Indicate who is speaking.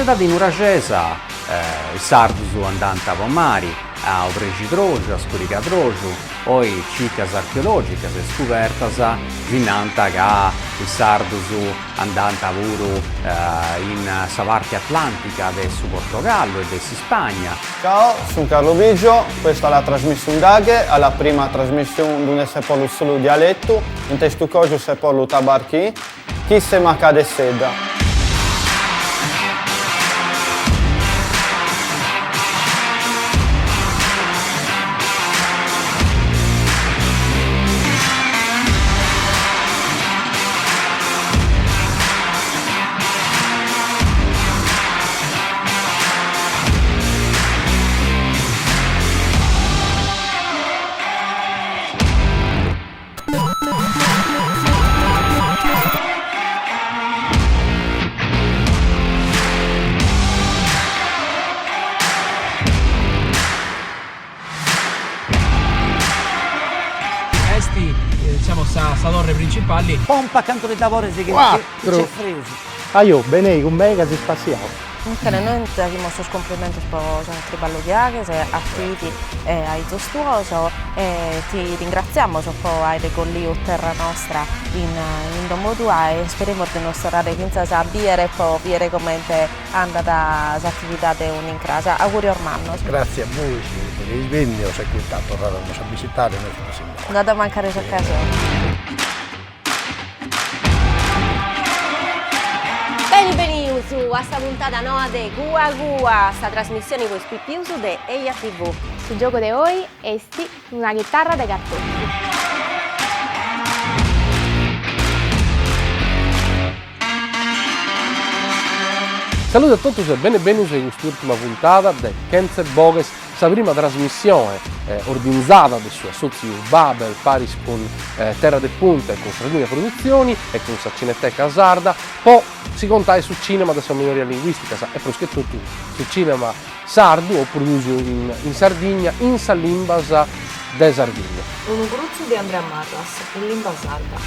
Speaker 1: s'edadi nuraxesa is sardus andànt po mari, a obrexidroxu, a scurigadroxu, oi cicas archeologicas e scubertas si nant ca is sardus andànt puru in sa parti atlantica de su Portogallu e de s'Ispagna.
Speaker 2: Ciao, sun Carlo Biggio, questa è la trasmissione Gaghe, è la prima trasmissione dove se parla solo dialetto, in testu cosu se parla tabarchì, Chi se macadessedda.
Speaker 3: Est diciamo sa sa torre principali.
Speaker 4: Pompa cantu de dabores chi nc'est frius.
Speaker 5: Ajò, benei cun mei ca si spassiaus.
Speaker 6: Michele, nois ti faghimus sos cumplimentos pro su triballu chi faghes, a tibi e a izos tuos e ti ringratziamus pro aere colliu terra nostra in in domo tua e isperemus de nos torrare fintzas a biere pro biere comente andat s'atividade un'incras. Augurios mannos.
Speaker 5: Gratzie a bois chi seis bennios e poita torrare a nos a bisitare nois finas innoi.
Speaker 6: No at a mancare s'ocasione.
Speaker 7: Beni benius a sa puntada noa de Cua Cua, sa trasmissioni po is pipius de Eja TV.
Speaker 8: Su giogu de oi est una chitarra de cartòciu.
Speaker 9: Salude a totus e bene benius a cust'urtima puntada de Chentze Boghes Sa prima trasmissione ordinzada de su assòtziu Babel paris cun Terra de Punt e cun Sardigna Produtzioni e cun sa Cineteca Sarda po si contai su cinema de sas minorias linguìsticas e prus che totu su cinema sardu o prodùsiu in Sardigna in sas limbas de Sardigna.
Speaker 10: Unu crutzu de Andrea Marras in limba sarda.